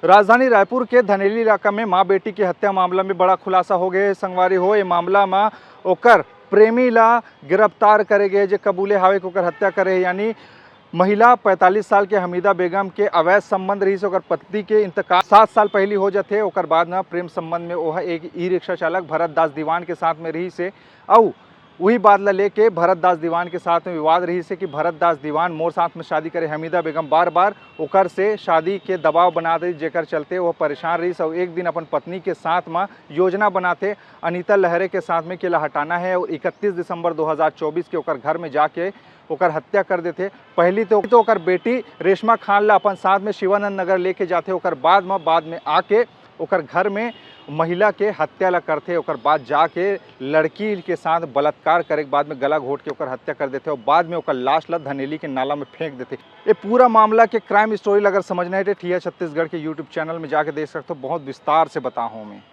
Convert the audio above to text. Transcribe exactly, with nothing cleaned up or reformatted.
राजधानी रायपुर के धनेली इलाका में मां बेटी के हत्या मामला में बड़ा खुलासा हो गए हे संगवारी हो। ये मामला में ओकर प्रेमी ला गिरफ्तार करे गए, जे कबूले हावे के ओकर हत्या करे हे। यानी महिला पैंतालीस साल के हमीदा बेगम के अवैध संबंध रहिस, ओकर पति के इंतकाल सात साल पहली हो जाथे। ओकर बाद में प्रेम संबंध में ओह एक ई रिक्शा चालक भरत दास दीवान के साथ में रहिस हे। अउ उही बात ला लेके भरत दास दीवान के साथ में विवाद रहिस हे कि भरत दास दीवान मोर साथ में शादी करे। हमीदा बेगम बार बार ओकर से शादी के दबाव बनात रहिस, जेकर चलते वो परेशान रहिस। अउ एक दिन अपन पत्नी के साथ में योजना बनाथे अनीता लहरे के साथ में, कि एला हटाना हे, अउ इकतीस दिसंबर दो हज़ार चौबीस के ओकर घर में जाके ओकर हत्या कर देथे। पहली तो, तो ओकर बेटी रेशमा खान ला अपन साथ में शिवानंद नगर लेके जाथे, ओकर बाद में, बाद में आके ओकर घर में महिला के हत्या ला करथे। ओकर बाद जाके लड़की के साथ बलात्कार करे के बाद में गला घोट के ओकर हत्या कर देथे और बाद में ओकर लाश ला धनेली के नाला में फेंक देथे। ये पूरा मामला के क्राइम स्टोरी ला अगर समझना हे तो ठिया छत्तीसगढ़ के यूट्यूब चैनल में जाके देख सकते हो, बहुत विस्तार से बताहूँ मैं।